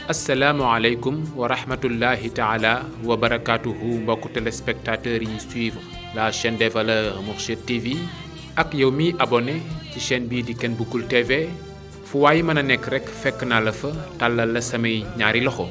asalaamaaleykum wa rahmatullahi taala wa barakatuhu mbokku téléspectateurs yi suivre la chaîne des valeurs Mourchid TV ak yow mi abonné ci chaîne bii di Ken Bougoul TV fu waay mën a nekk rek fekk naa la fa tàllal la samay ñaari loxo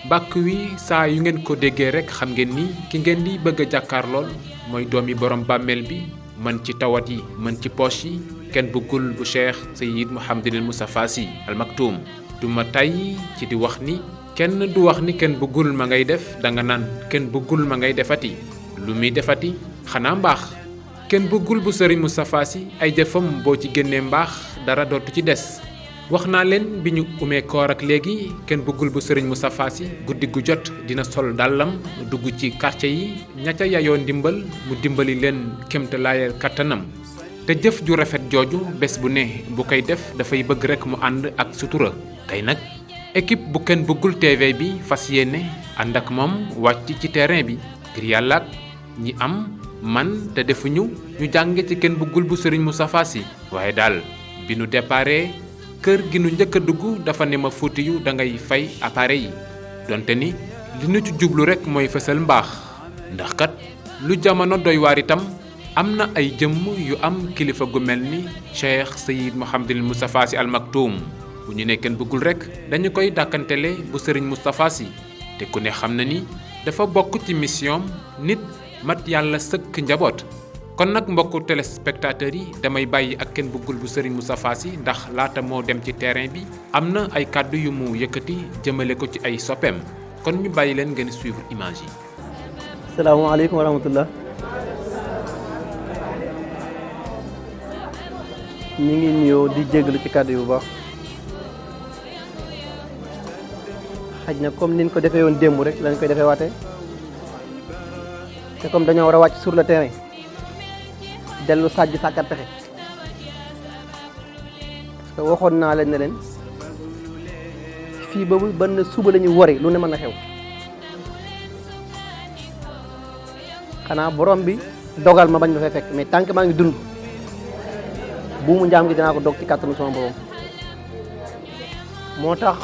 bàkk wi saa yu ngeen ko déggee rek xam ngeen ni ki ngeen di bëgg a jàkkaarlool mooy doomi borom bàmmeel bi mën ci tawat yi mën ci poche yi Ken Bougoul bu Cheikh Seyyid Mouhamadul Moustapha Sy Al Maktoum duma tay ci di wax ni kenn du wax ni Ken Bougoul ma ngay def danga naan Ken Bougoul ma ngay defati lu muy defati xanaa mbaax Ken Bougoul bu Serigne Moustapha Sy ay jëfam boo ci génnee mbaax dara dootu ci des wax naa leen bi ñu umee koor ak léegi Ken Bougoul bu Serigne Moustapha Sy guddi gu jot dina sol dàllam dugg ci quartier yi ña ca yayoo ndimbal mu dimbali leen kémtalaayal kattanam te jëf ju rafet jooju bés bu ne bu koy def dafay bëgg rekk mu ànd ak sutura tey nag équipe bu Ken Bougoul TV bi fas yéene ànd ak moom wàcc ci terrain bi ngir yàlla ak ñi am man te defuñu ñu jànge ci Ken Bougoul bu Serigne Moustapha Sy waaye daal bi nu déparé kër gi nu njëkk a dugg dafa ne ma fuuti yu da ngay fay appareil yi donte ni li nu ci jublu rekk mooy fësal mbaax ndax kat lu jamono doy waar itam am na ay jëmm yu am kilifa gu mel ni Cheikh Seyyid Mouhamadul Moustapha Sy Al Maktoum bu ñu ne Ken Bougoul rekk dañu koy dàkkantele bu Serigne Moustapha Sy te ku ne xam na ni dafa bokk ci mission nit mat yàlla sëkk njaboot kon nag mbokku téléspectateurs yi damay bàyyi ak Ken Bougoul bu Serigne Moustapha Sy ndax laata moo dem ci terrain bi am na ay kàddu yu mu yëkkati jëmale ko ci ay soppeem kon ñu bàyyi leen ngeen suivre image yi. salaamaaleykum wa rahmatullah. ñu ngi nuyoo di jégalu ci kàddu yu baax xaj na comme niñ ko defee woon démb rek lañ koy defee waate te comme dañoo war a wàcc sur le terrain dellu sàjj sàkkat pexe parce que waxoon naa leen ne leen fii boobu ban suba la ñu wari lu ne mën na xew xanaa borom bi dogal ma bañ ma fay fekk mais tant que maa ngi dund buumu njaam gi dinaa ko dog ci kàttanu sama borom moo tax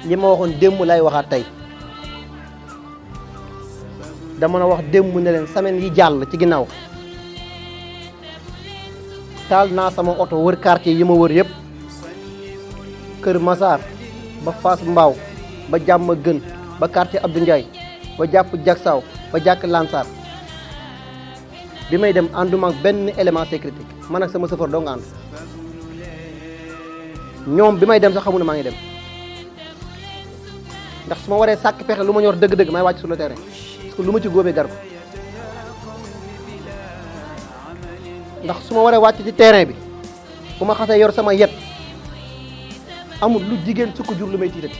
li ma waxoon démb lay waxaat tey dama na wax démb ne leen semaine yi jàll ci ginnaaw taal naa sama oto wër quartier yi ma wër yëpp Kër Massar ba Fass Mbao ba Jàmm Gën ba quartier Abdou Ndiaye ba jàpp Jaksaaw ba jàkk Lansar bi may dem ànduma ak benn élément sécurité man ak sama chauffeur doo nga ànd ñoom bi may dem sax xamu ne maa ngi dem ndax su ma waree sàkk pexe lu ma ñor dëgg-dëgg may wàcc sur le terrain parce que lu ma ci góobee gar ko ndax su ma waree wàcc ci terrain bi bu ma xasee yor sama yet amul lu jigéen su ko jur lu may tiitati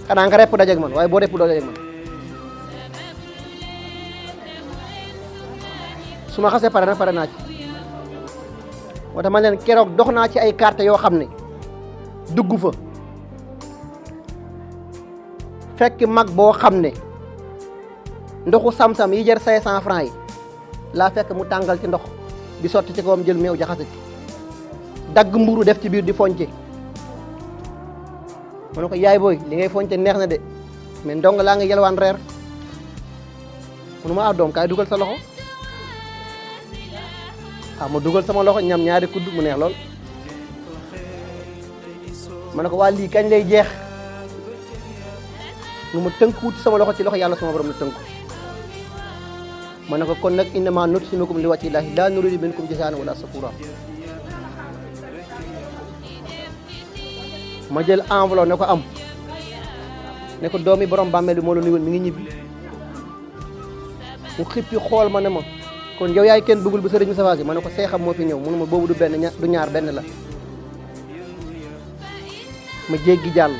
xanaa nga repp dajeeg man waaye boo repp doo dajeeg man su ma xasee pare nag pare naa ci moo tax ma leen keroog dox naa ci ay carte yoo xam ne dugg fa fekk mag boo xam ne ndoxu sam-sam yi jar 500 francs yi laa fekk mu tàngal ci ndox di sotti ci kawam jël meew jaxase ci dagg mburu def ci biir di fonce ma ne ko yaay booy li ngay fonce neex na de mais ndong laa nga yelwaan reer munu ma doom kaay dugal sa loxo ma dugal sama loxo ñam ñaari kudd mu neex lool ma ne ko waa lii kañ lay jeex nu ma tënku ci sama loxo ci loxo yàlla sama borom la tënku ma ne ko kon nag innama nut'imukum li wajhi llaahi laa nuriidu minkum jazaa'an wala shakuura ma jël enveloppe ne ko am ne ko doomi borom bàmmeel bi moo la nuyoon mi ngi ñibbi mu xippi xool ma ne ma kon yow yaay Ken Bougoul bu Serigne Moustapha Sy ma ne ko seexam moo fi ñëw mënu ma boobu du benn du ñaar benn la ma jéggi jàll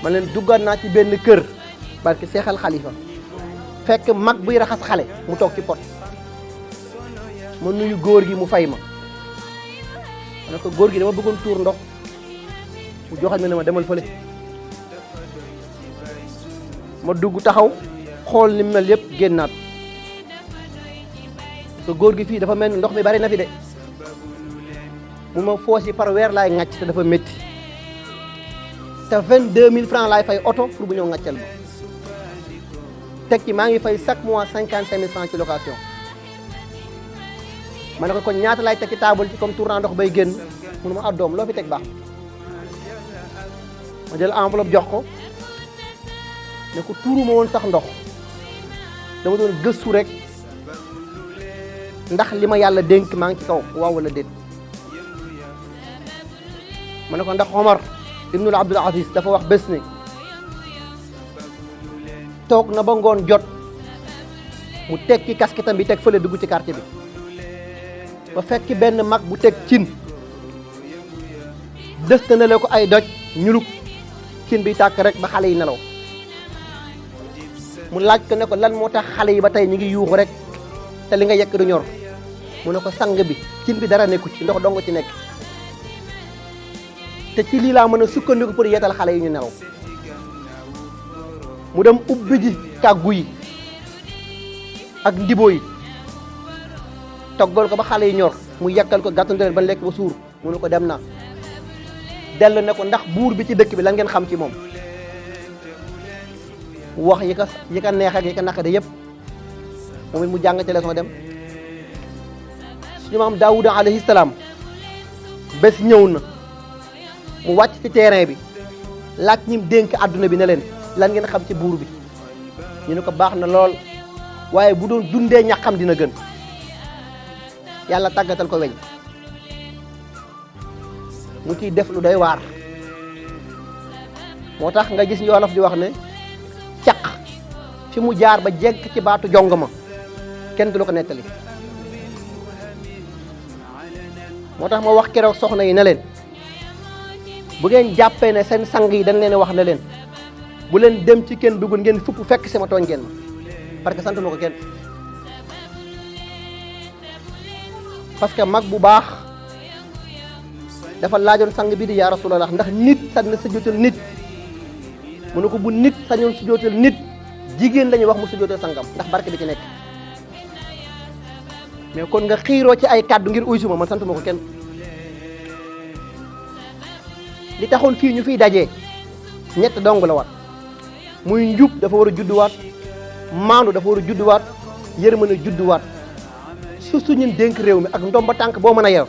ma leen duggaat naa ci benn kër barke seexal xalifa fekk mag buy raxas xale mu toog ci pot ma nuyu góor gi mu fay ma ne ko góor gi dama bëggoon tuur ndox mu joxal ne ma demal fële ma dugg taxaw xool ni mel yëpp génnaat te góor gi fii dafa mel ni ndox mi bari na fi de mun ma foos yi par weer laay ŋàcc te dafa métti te 22000 francs laay fay oto pour bu ñëw ŋàccal ma teg ci maa ngi fay chaque mois 55000 francs ci location ma ne ko kon ñaata laay teg ci table ci comme tournant ndox bay génn mun ma doom loo fi teg baax ma jël enveloppe jox ko ne ko tuuruma woon sax ndox dama doon gëstu rek ndax li ma yàlla dénk maa ngi ci kaw waaw wala déet ma ne ko ndax Omar ibnul Abdul Aziz dafa wax bés ne toog na ba ngoon jot mu teg ci kasketam bi teg fële dugg ci quartier bi ba fekk benn mag bu teg cin dëstanale ko ay doj ñuluk cin bi tàkk rek ba xale yi nelaw mu laaj ko ne ko lan moo tax xale yi ba tey ñu ngi yuuxu rek te li nga yekk du ñor mu ne ko sang bi cin bi dara nekku ci ndox dong ci nekk te ci lii laa mën a sukkandiku pour yeetal xale yi ñu nelaw mu dem ubbi ji kàggu yi ak ndibo yi toggal ko ba xale yi ñor mu yekkal ko gàttandu leen ba lekk ba suur mu ne ko dem naa dellu ne ko ndax buur bi ci dëkk bi lan ngeen xam ci moom wax yi ka neex ak yi ka naqade yëpp moom it mu jàng ci leçon dem suñu maam Daawuda alayhi salaam bés ñëw na mu wàcc ci terrain bi laaj ñim dénk àdduna bi ne leen lan ngeen xam ci buur bi ñu ne ko baax na lool waaye bu doon dundee ñaxam dina gën yàlla tàggatal ko weñ mu ciy def lu doy waar moo tax nga gis ñu wolof di wax ne caq fi mu jaar ba jekk ci baatu jong ma kenn du la ko nettali moo tax ma wax keroog soxna yi ne leen bu ngeen jàppee ne seen sang yi dañ leen wax ne leen bu leen dem ci kenn dugul ngeen fupp fekk sama tooñ ngeen ma parce que sant ma ko kenn parce que mag bu baax dafa laajoon sang bi di yaa rasulallah ndax nit sañ na sujjóotal nit mu ne ko bu nit sañoon sujjóotal nit jigéen lañuy wax mu sujjóotal sangam ndax barke bi ci nekk mais kon nga xiiroo ci ay kàddu ngir uy suma man sant ma ko kenn li taxoon fii ñu fiy dajee ñett dong la wat muy njub dafa war a judduwaat maandu dafa war a judduwaat yërmande judduwaat surtout ñun dénk réew mi ak ndomba tànk boo mën a yor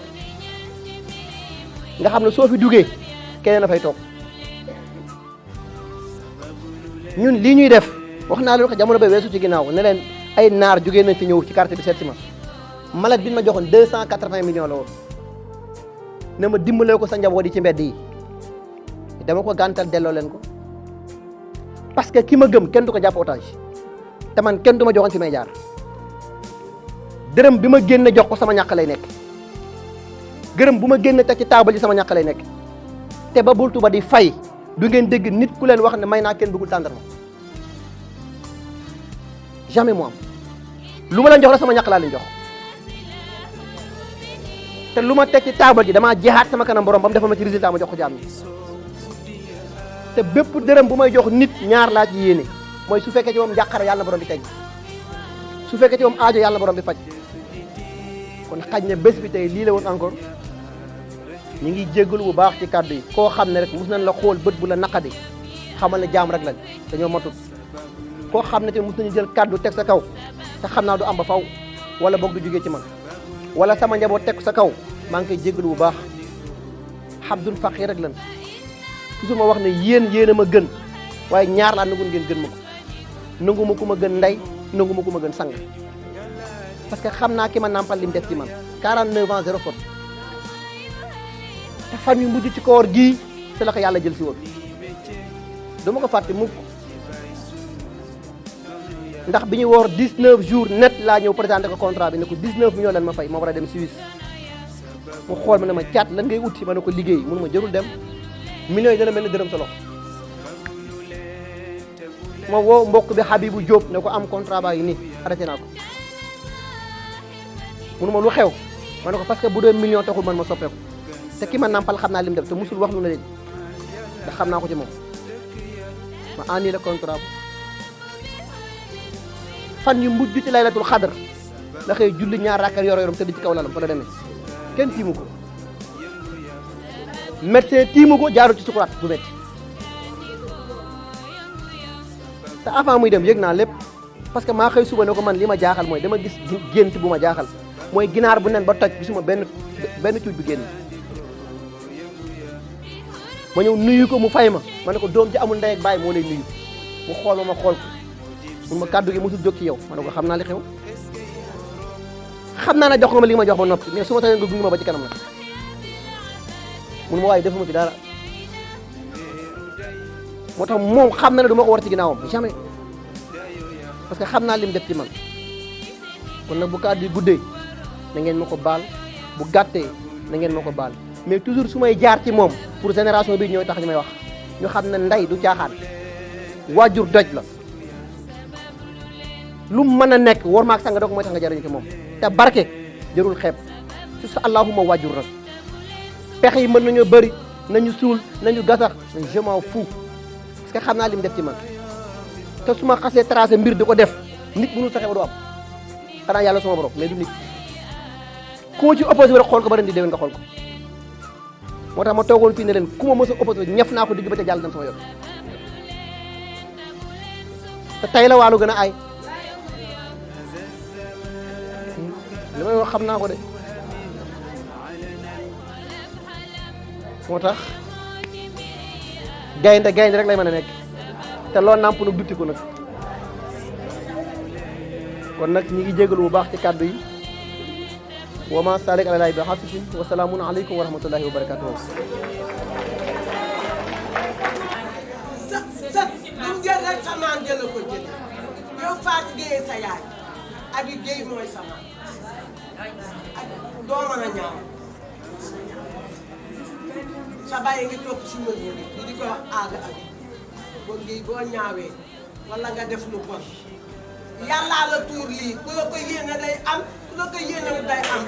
nga xam ne soo fi duggee keneen a fay toog ñun lii ñuy def wax naa leen ko jamono ba weesu ci ginnaaw ne leen ay naar jógee nañ fi ñëw ci quartier bi seet si ma malade bi ma joxoon 280 millions la woon ne ma dimbalee ko sa njaboot yi ci mbedd yi dama ko gàntal delloo leen ko parce que ki ma gëm kenn du ko jàpp otage te man kenn du ma joxoon fi may jaar dërëm bi ma génne jox ko sama ñàkk lay nekk gërëm bu ma génne teg ci taabal ji sama ñàkk lay nekk te ba bultu ba di fay du ngeen dégg nit ku leen wax ne may naa kenn bëggul tàndarma jamais mu am lu ma leen jox la sama ñàkk laa leen jox te lu ma teg ci taabal ji damaa jeexaat sama kanam borom ba mu defal ma ci résultat ma jox ko jaam ñi te bépp dërëm bu may jox nit ñaar laa ci yéene mooy su fekkee ci moom njàqare yàlla na borom bi teg su fekkee ci moom aajo yàlla na borom bi faj kon xaj na bés bi tey lii la woon encore ñu ngi jéggalu bu baax ci kàddu yi koo xam ne rek mus nañ la xool bët bu la naqadi xamal ne jaam rek lañ dañoo matut koo xam ne te mus nañu jël kàddu teg sa kaw te xam naa du am ba faw wala boog du jógee ci man wala sama njaboot teg sa kaw maa ngi koy jéggalu bu baax xabdul faqir rek lan toujours ma wax ne yéen a ma gën waaye ñaar laa nangu ngeen gën ma ko nangu ma ku ma gën ndey nangu ma ku ma gën sang parce que xam naa ki ma nàmpal li mu def ci man 49 ans zéro faute te fan yu mujj ci koor gii si la ko yàlla jël si woon dama ko fàtte mukk ndax bi ñu woor 19 jours net laa ñëw présenté ko contrat bi ne ko 19 millions lan ma fay ma war a dem Suisse mu xool ma ne ma caat lan ngay ut si ma ne ko liggéey mënu ma jërul dem millions yi dana mel ni dërëm sa loxo ma woo mbokk bi Habibou Diop ne ko am contrat baa yi nii arrêté naa ko mënu ma lu xew ma ne ko parce que bu dee million taxul man ma soppeeku te ki ma nàmpal xam naa li mu def te musul wax lu na leen ndax xam naa ko ci moom ma annulé contrat fan yu mujj ci laylatul xadar la xëy julli ñaar rakkal yor-yoram tëdd ci kaw lalam fa la demee kenn tiimu ko médecin tiimu ko jaaru ci sukuraat bu metti te avant muy dem yëg naa lépp parce que maa xëy suba ne ko man li ma jaaxal mooy dama gis gént bu ma jaaxal mooy ginaar bu nen ba toj gisuma benn cuuj bu génn ma ñëw nuyu ko mu fay ma ne ko doom ji amul ndey ak baay moo lay nuyu mu xool ma xool ko mun ma kàddu gi mosul jóg ci yow ma ne ko xam naa li xew xam naa ne jox nga ma li ma jox ba noppi mais su ma sañoon nga gunge ma ba ci kanam la mun ma waaye defuma fi dara moo tax moom xam na ne du ma ko war ci ginnaawam jamais parce que xam naa lim def ci man kon nag bu kàddu yi guddee na ngeen ma ko baal bu gàttee na ngeen ma ko baal mais toujours su may jaar ci moom pour génération bi ñooy tax ñu may wax ñu xam ne ndey du caaxaan waajur doj la lu mën a nekk war maak sanga doog mooy tax nga jariñu ci moom te barke jërul xeeb su sa allahuma waajur nag pexe yi mën nañoo bëri nañu suul nañu gasax je m'en fous parce que xam naa lim def ci man te su ma xasee tracé mbir di ko def nit mënul fexe ba du am xanaa yàlla sama borom mais du nit ku ma ci opposé rek xool ko ba ren di déwén nga xool ko moo tax ma toogoon fii ne leen ku ma mës a opposé ñef naa ko digg ba ca jàll dem sama yoon te tey la waalu gën a aay li may wax xam naa ko de moo tax gaynde rek lay mën a nekk te loolu nàmp nag dutti ko nag kon nag ñi ngi jégalu bu baax ci kàddu yi wa ma salik ala lahi bi xafisin wa salaamun aleykum wa rahmatullahi wa barakatuhu sa lu jël rek sa maam jël ko jël yow Fatou Gueye sa yaay Abi Gueye mooy sa maam doo mën a ñaaw sa bàyyi ngi topp si mesure yi di ko wax aada abi boo ngi boo ñaawee wala nga def lu bon yàllaa la tuur lii ku la ko yéene day am ku la ko yéene day am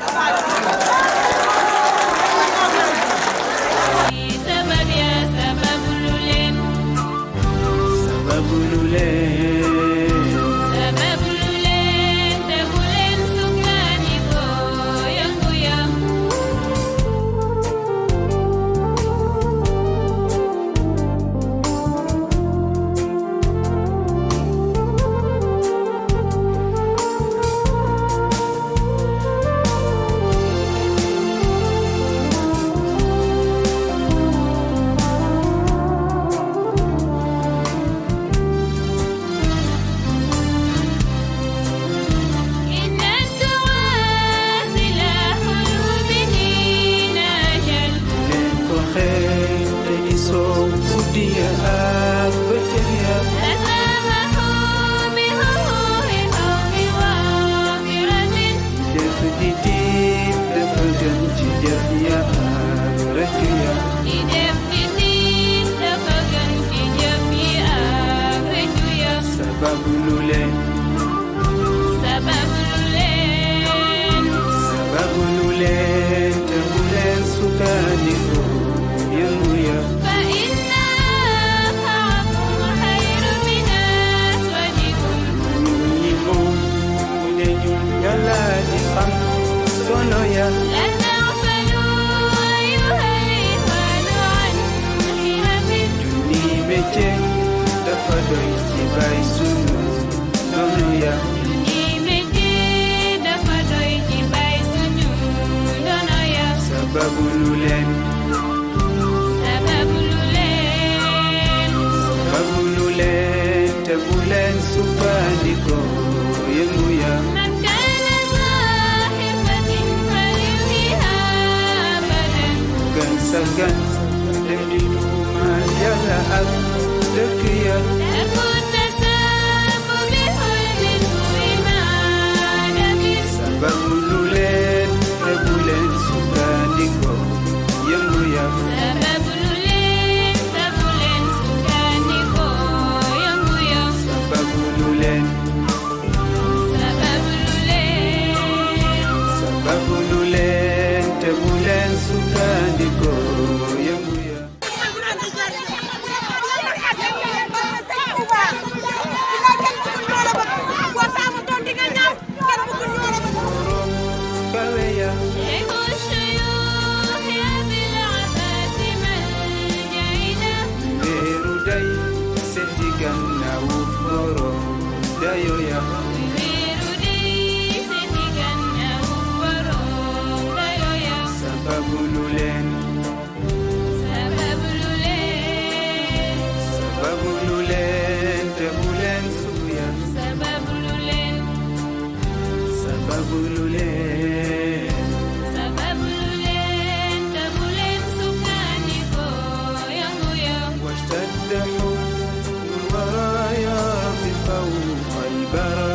gannaawu borom dayo ya sababu lu leen te bu leen suya sababu lu leen te bu leen sukkandiku yangu ya washtadda huznu waraaya bi fawqa al-bara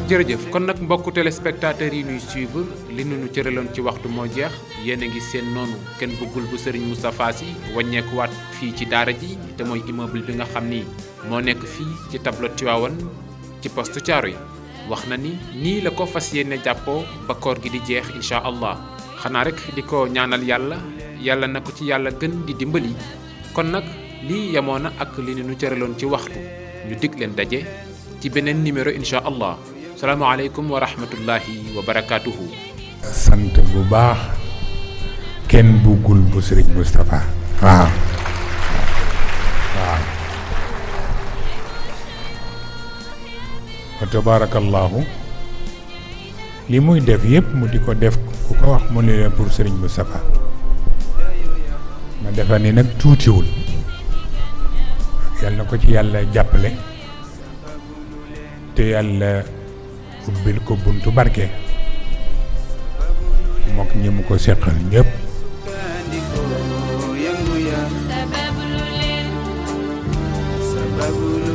jërëjëf kon nag mbokku téléspectateurs yi ñuy suivre li nu cëraloon ci waxtu moo jeex yéen a ngi seen noonu kenn bëggul bu Serigne Moustapha Sy wàññeekuwaat fii ci daara ji te mooy immeuble bi nga xam ni moo nekk fii ci tableau Tivaouane ci poste Thiaroye wax na ni nii la ko fas yéene jàppoo ba koor gi di jeex incha allah xanaa rek di ko ñaanal yàlla na ko ci yàlla gën di dimbali kon nag lii yemoon na ak li nu cëraloon ci waxtu ñu dig leen daje ci beneen numéro incha allah. salaamaaleykum wa rahmatullahi wa barakaatuhu. sant bu baax kenn buggul bu Serigne Moustapha waaw wa tabarakallahu li muy def yépp mu di ko def ku ko wax mu ne pour Serigne Moustapha ma defa ni nag tuutiwul yal na ko ci yàlla jàppale te yàlla ubbil ko buntu barke mook ñi mu ko seqal ñépp sabablu